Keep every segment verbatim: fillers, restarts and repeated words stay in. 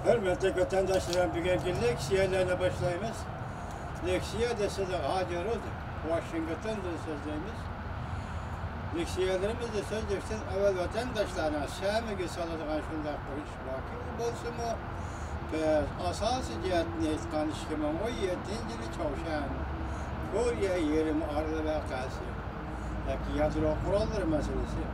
ھۆرمەتلىك ۋەتەنداشلىرىم، بۈگۈنكى لېكسىيەلەرنى باشلايمىز. لېكسىيە دېسىلى ھازىر ۋاشىنگتوندىن سۆزلەيمىز. لېكسىيەلىرىمىزدە سۆزلەشتىن ئەۋۋەل ۋەتەنداشلارنىڭ سەمىگە سالىدىغان شۇنداق بىر ئىش باركى، ئۇ بولسىمۇ، بىز ئاساسىي جەھەتتىن ئېيتقان، ئىككى مىڭ ئون يەتتىنچى يىلى چاۋشيەن، كورېيە يېرىم ئارىلى ۋەقەسى ياكى يادرو قوراللىرى مەسىلىسى،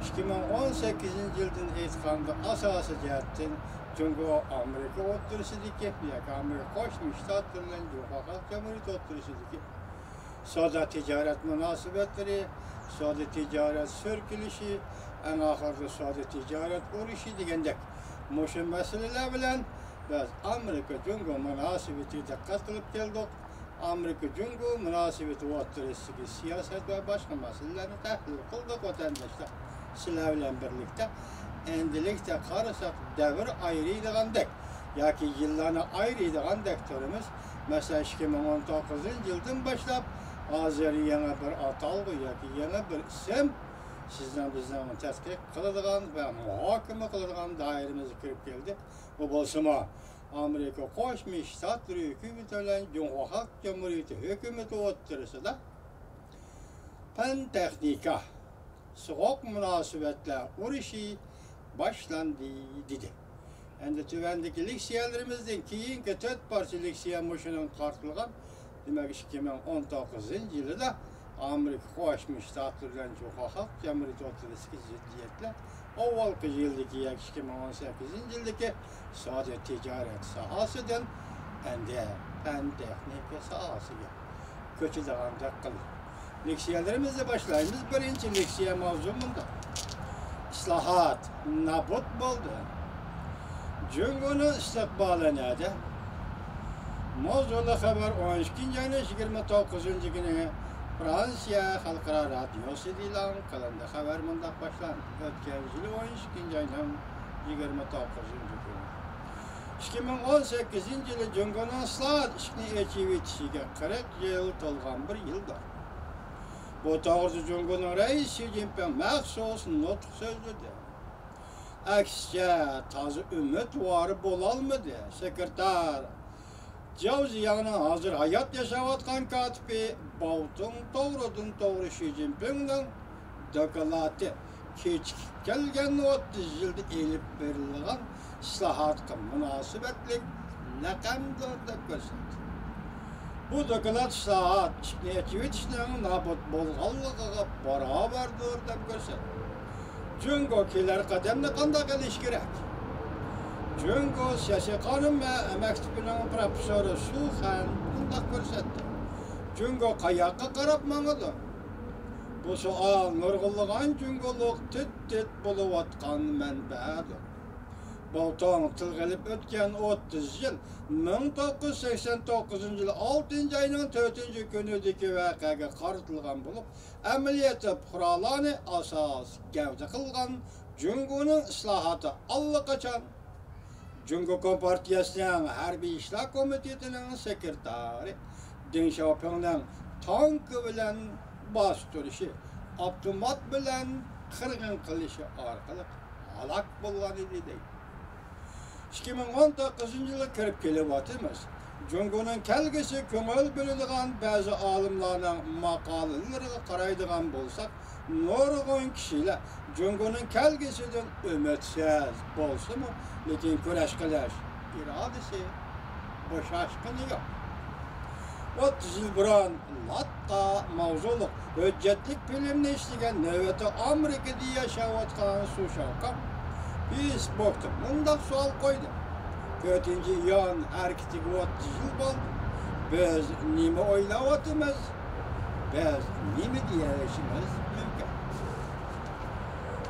ئىككى مىڭ ئون سەككىزىنچى يىلدىن ئېيتقاندا، ئاساسىي جەھەتتىن جۇڭگو ئامېرىكا ئوتتۇرىسىدىكى ياكى ئامېرىكا قوشما شتاتلىرى بىلەن جۇڭخۇا خەلق جۇمھۇرىيىتى ئوتتۇرىسىدىكى سودا تىجارەت مۇناسىۋەتلىرى، سودا تىجارەت سۈركىلىشى، ئەڭ ئاخىرىدا سودا تىجارەت ئۇرۇشى دېگەندەك مۇشۇ مەسىلىلەر بىلەن بىز ئامېرىكا جۇڭگو مۇناسىۋىتىگە دىققەت قىلىپ كەلدۇق. ئامېرىكا جۇڭگو مۇناسىۋىتى ئوتتۇرىسىدىكى سىياسەت ۋە باشقا مەسىلىلەرنى تەھلىل قىلدۇق، ۋەتەنداشلار. سىلەر بىلەن بىرلىكتە ئەمدىلىكتە قارىساق، دەۋر ئايرىيدىغاندەك ياكى يىللارنى ئايرىيدىغاندەك تۇرىمىز. مەسىلەن، ئىككى مىڭ ئون توققۇزىنچى يىلدىن باشلاپ، ھازىر يېڭى بىر ئاتالغۇ ياكى يېڭى بىر ئىسىم، سىزنىڭ بىزنىڭ تەتقىق قىلىدىغان ۋە مۇھاكىمە قىلىدىغان دائىرىمىزگە كىرىپ كەلدى. بۇ بولسىمۇ، ئامېرىكا قوشما شتاتلىرى ھۆكۈمىتى بىلەن جۇڭخۇا خەلق جۇمھۇرىيىتى ھۆكۈمىتى ئوتتۇرىسىدا پەن تېخنىكا، سوغۇق مۇناسىۋەتلەر ئۇرۇشى باشلاندى، دېدى. ئەمدى تۆۋەندىكى لېكسىيەلىرىمىزدىن كېيىنكى تۆت پارچە لېكسىيە مۇشۇنىڭغا قارىتىلغان. دېمەك، ئىككى مىڭ ئون توققۇزىنچى يىلىدا ئامېرىكا قوشما شتاتلىرى بىلەن جۇڭخۇا خەلق جۇمھۇرىيىتى ئوتتۇرىسىدىكى زىددىيەتلەر ئاۋۋالقى يىلدىكى ياكى ئىككى مىڭ ئون سەككىزىنچى يىلدىكى سودا تىجارەت ساھەسىدىن ئەمدى پەن تېخنىكا ساھەسىگە كۆچىدىغاندەك قىلدى. لېكسىيەلىرىمىزنى باشلايمىز. بىرىنچى لېكسىيە ماۋزۇ مۇنداق: ئىسلاھات نابۇت بولدى. جۇڭگونىڭ ئىستىقبالى نەدە؟ ماۋزۇلۇق خەۋەر ئون ئىككىنچى ئاينىڭ يىگىرمە توققۇزىنچى كۈنى فرانسىيە خەلقئارا رادىيوسىدا ئېلان قىلىندى. خەۋەر مۇنداق باشلاندى: ئۆتكەن يىلى ئون ئىككىنچى ئاينىڭ يىگىرمە توققۇزىنچى كۈنى، ئىككى مىڭ ئون سەككىزىنچى يىلى جۇڭگونىڭ ئىسلاھات ئىشىكىنى ئېچىۋېتىشىگە قىرىق يىل تولغان بىر يىلدۇر. بۇ توغرىدا جۇڭگونىڭ رەئىسى شى جىنپىڭ مەخسۇس نۇتۇق سۆزلىدى. ئەكسىچە، تازا ئۈمىدۋار بولالمىدى. سېكرېتار جاۋ زىياڭنىڭ ھازىر ھايات ياشاۋاتقان كاتىپى باۋتۇڭ توغرىدىن توغرا شى جىنپىڭنىڭ دوكلاتى كېچىكىپ كەلگەن ئوتتۇز يىلدا ئېلىپ بېرىلغان ئىسلاھاتقا مۇناسىۋەتلىك لەقەمدۇر دەپ كۆرسەتتى. بۇ دوكلات ئىسلاھات ئىشىكنى ئېچىۋېتىشنىڭ نابۇت بولغانلىقىغا باراۋەردۇر دەپ كۆرسەتتى. جۇڭگو كېلەر قەدەمنى قانداق ئېلىش كېرەك؟ جۇڭگو سىياسىي قانۇن مە-، مەكتىپىنىڭ پروفېسسورى سۇ خەن مۇنداق كۆرسەتتى: جۇڭگو قاياققا قاراپ ماڭىدۇ؟ بۇ سوئال نۇرغۇنلىغان جۇڭگولۇق تىت-تىت بولۇۋاتقان مەنبەدۇر. باۋتۇڭ تىلغا ئېلىپ ئۆتكەن ئوتتۇز يىل، مىڭ توققۇز يۈز سەكسەن توققۇزىنچى يىل ئالتىنچى ئاينىڭ تۆتىنچى كۈنىدىكى ۋەقەگە قارىتىلغان بولۇپ، ئەمەلىيەتتە پۇقرالارنى ئاساس گەۋدە قىلغان جۇڭگونىڭ ئىسلاھاتى ئاللىقاچان جۇڭگو كومپارتىيەسىنىڭ ھەربىي ئىشلار كومىتېتىنىڭ سېكرېتارى دېڭ شياۋپىڭنىڭ تانكا بىلەن باستۇرۇشى، ئاپتومات بىلەن قىرغىن قىلىشى ئارقىلىق ھالاك بولغان ئىدى، دەيدۇ. ئىككى مىڭ ئون توققۇزىنچى يىلغا كىرىپ كېلىۋاتىمىز. جۇڭگونىڭ كەلگۈسى كۆڭۈل بۆلىدىغان بەزى ئالىملارنىڭ ماقالىلىرىغا قارايدىغان بولساق، نۇرغۇن كىشىلەر جۇڭگونىڭ كەلگۈسىدىن ئۈمىدسىز بولسىمۇ، لېكىن كۈرەش قىلىش ئىرادىسى، بوشاشقىنى يوق. ئوتتۇز يىل بۇرۇن لاتا ماۋزۇلۇق ھۆججەتلىك فىلىمنى ئىشلىگەن نۆۋەتتە ئامېرىكىدا ياشاۋاتقان سۇ شاۋكاڭ فېيسبۇكتا مۇنداق سوئال قويدى: تۆتىنچى ئىيۇن ھەرىكىتىگە ئوتتۇز يىل بولدى. بىز نېمە ئويلاۋاتىمىز؟ بىز نېمە دېيەلىشىمىز مۇمكىن؟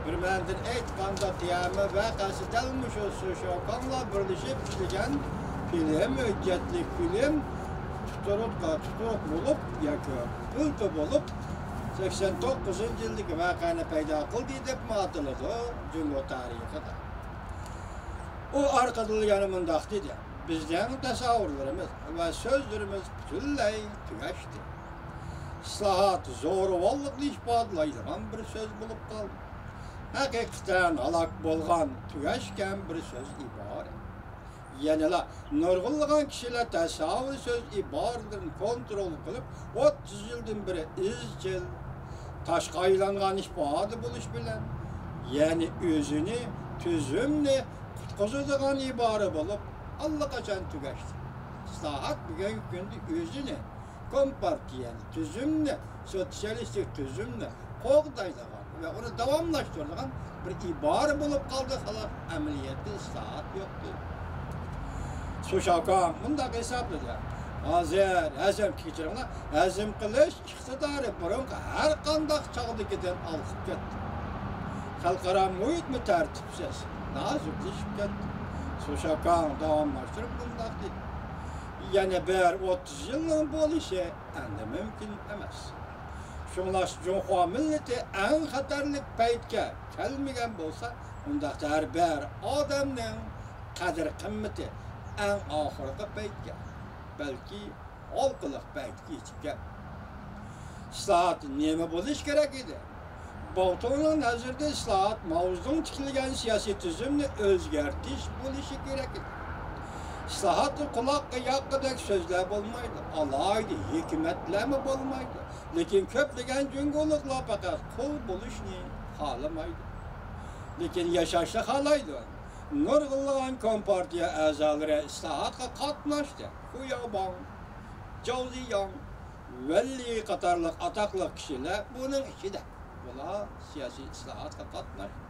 بىر مەنىدىن ئېيتقاندا، تيەنئەنمېن ۋەقەسى دەل مۇشۇ سۇ شياۋكاڭلار بىرلىشىپ ئىشلىگەن فىلىم، ھۆججەتلىك فىلىم، تۇتۇرۇققا تۇتۇرۇق بولۇپ ياكى پىلتە بولۇپ، سەكسەن توققۇزىنچى يىلدىكى ۋەقەنى پەيدا قىلدى دەپمۇ ئاتىلىدۇ جۇڭگو تارىخىدا. ئۇ ئارقىدىنلا يەنە مۇنداق دېدى: بىزنىڭ تەسەۋۋۇرلىرىمىز ۋە سۆزلىرىمىز پۈتۈنلەي تۈگەشتى. ئىسلاھات زورىۋاللىقنى ئىپادىلەيدىغان بىر سۆز بولۇپ قالدى. ھەقىقەتەن ھالاك بولغان، تۈگەشكەن بىر سۆز ئىبارەت. يەنىلا نۇرغۇنلىغان كىشىلەر تەسەۋۋۇر سۆز ئىبارىلىرىنى كونترول قىلىپ، ئوتتۇز يىلدىن بېرى ئىزچىل تاشقا ئايلانغان ئىپادە بولۇش بىلەن، يەنى ئۆزىنى، تۈزۈمنى قۇتقۇزىدىغان ئىبارە بولۇپ، ئاللىقاچان تۈگەشتى. ئىسلاھات بۈگۈنكى كۈندە ئۆزىنى، كومپارتىيەنى، تۈزۈمنى، سوتسىيالىستىك تۈزۈمنى قوغدايدىغان ۋە ئۇنى داۋاملاشتۇرىدىغان بىر ئىبارە بولۇپ قالدى، خالاس. ئەمەلىيەتتە ئىسلاھات يوقتى. سۇشاۋكاڭ مۇنداق ھېسابلىدى: ھازىر ھەزىم، كەچۈرۈڭلار، ھەزىم قىلىش ئىقتىدارى بۇرۇنقى ھەر قانداق چاغدىكىدىن ئالقىپ كەتتى. خەلقئارا مۇھىتمۇ تەرتىپسىز، نازۇكلىشىپ كەتتى. سۇشاۋكاڭ داۋاملاشتۇرۇپ مۇنداق دېدى: يەنە بىر ئوتتۇز يىلنىڭ بولۇشى ئەمدى مۇمكىن ئەمەس. شۇڭلاشقا جۇڭخۇا مىللىتى ئەڭ خەتەرلىك پەيتكە كەلمىگەن بولسا، ئۇنداقتا ھەر بىر ئادەمنىڭ قەدىر-قىممىتى ئەڭ ئاخىرقى پەيتكە، بەلكى ھالقىلىق پەيتكە يېتىپ كەل. ئىسلاھات نېمە بولۇشى كېرەك ئىدى؟ باۋتۇڭنىڭ نەزىرىدە ئىسلاھات ماۋزېدۇڭ تىكلىگەن سىياسىي تۈزۈمنى ئۆزگەرتىش بولۇشى كېرەك ئىدى. ئىسلاھاتتا قۇلاققا ياققۇدەك سۆزلەر بولمايدۇ، ئالاھىدە ھېكمەتلەرمۇ بولمايدۇ. لېكىن كۆپلىگەن جۇڭگولۇقلار پەقەت قۇل بولۇشنى خالىمايدۇ. لېكىن ياشاشنى خالايدۇ. نۇرغۇنلىغان كومپارتىيە ئەزالىرى ئىسلاھاتقا قاتناشتى. خۇياۋباڭ، جاۋ زىياڭ، ۋەللى قاتارلىق ئاتاقلىق كىشىلەر بۇنىڭ ئىچىدە. ئۇلار سىياسىي ئىسلاھاتقا قاتناشتى.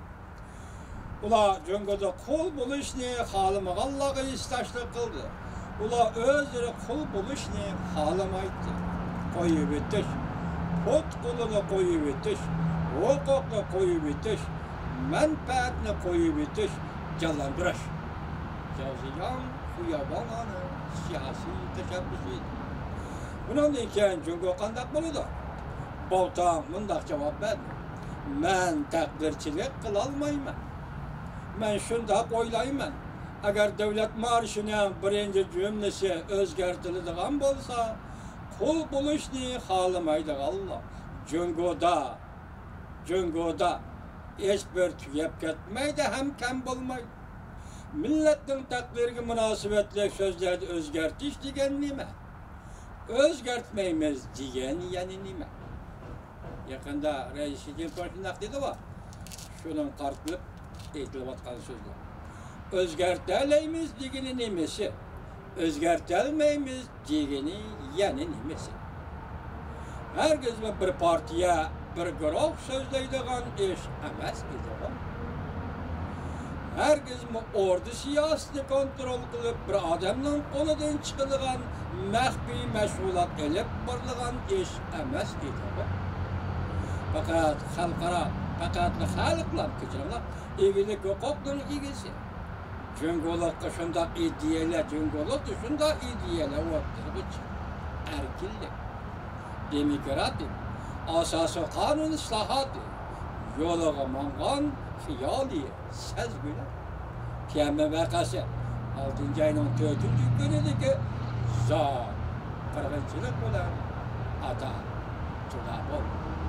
ئۇلار جۇڭگودا قۇل بولۇشنى خالىمىغانلارغا ھېسداشلىق قىلدى. ئۇلار ئۆزلىرى قۇل بولۇشنى خالىمايتتى. قويۇۋېتىش، پۇت-قولىنى قويۇۋېتىش، ھوقۇقنى قويۇۋېتىش، مەنپەئەتنى قويۇۋېتىش، جانلاندۇرۇش. جاۋ زىياڭ خۇياۋباڭنىڭ سىياسىي تەشەببۇسى ئىدى. بۇنىڭدىن كېيىن جۇڭگو قانداق بولىدۇ؟ باۋتاڭ مۇنداق جاۋاب بەردى: مەن تەقدىرچىلىك قىلالمايمەن. مەن شۇنداق ئويلايمەن، ئەگەر دۆلەت مارشىنىڭ بىرىنچى جۈملىسى ئۆزگەرتىلىدىغان بولسا، قۇل بولۇشنى خالىمايدىغانلار جۇڭگودا، جۇڭگودا ھېچبىر تۈگەپ كەتمەيدۇ ھەم كەم بولمايدۇ. مىللەتنىڭ تەقدىرىگە مۇناسىۋەتلىك سۆزلەردە ئۆزگەرتىش دېگەن نېمە؟ ئۆزگەرتمەيمىز دېگەن يەنە نېمە؟ يېقىندا رەئىس شى جىنپىڭ شۇنداق دېدىغۇ، شۇنىڭغا قارىتىلىپ ئېيتىلىۋاتقان سۆزلەر. ئۆزگەرتەلەيمىز دېگىنى نېمىسى؟ ئۆزگەرتەلمەيمىز دېگىنى يەنە نېمىسى؟ ھەرگىزمۇ بىر پارتىيە، بىر گۇرۇھ سۆزلەيدىغان ئىش ئەمەس ئىدىغۇ. ھەرگىزمۇ ئوردا سىياسىتىنى كونترول قىلىپ، بىر ئادەمنىڭ قولىدىن چىقىدىغان مەخپىي مەشغۇلات ئېلىپ بارىدىغان ئىش ئەمەس ئىدىغۇ. پەقەت خەلقئارا، پەقەتلا خەلقلەر، كەچۈرۈڭلار، ئىگىلىك ھوقۇقنىڭ ئىگىسى. جۇڭگولۇققا شۇنداق ئىدىيەلەر، جۇڭگولۇقتا شۇنداق ئىدىيەلەر ئوتتۇرىغا چىقتى. ئەركىنلىك، دېموكراتىك، ئاساسىي قانۇن ئىسلاھاتى يولىغا ماڭغان خىيالىي سەزگۈلەر. پيەنمى ۋەقەسى، ئالتىنچى ئاينىڭ تۆتىنچى كۈنىدىكى زور قىرغىنچىلىق بىلەن ئاتا جۇدا بولدى.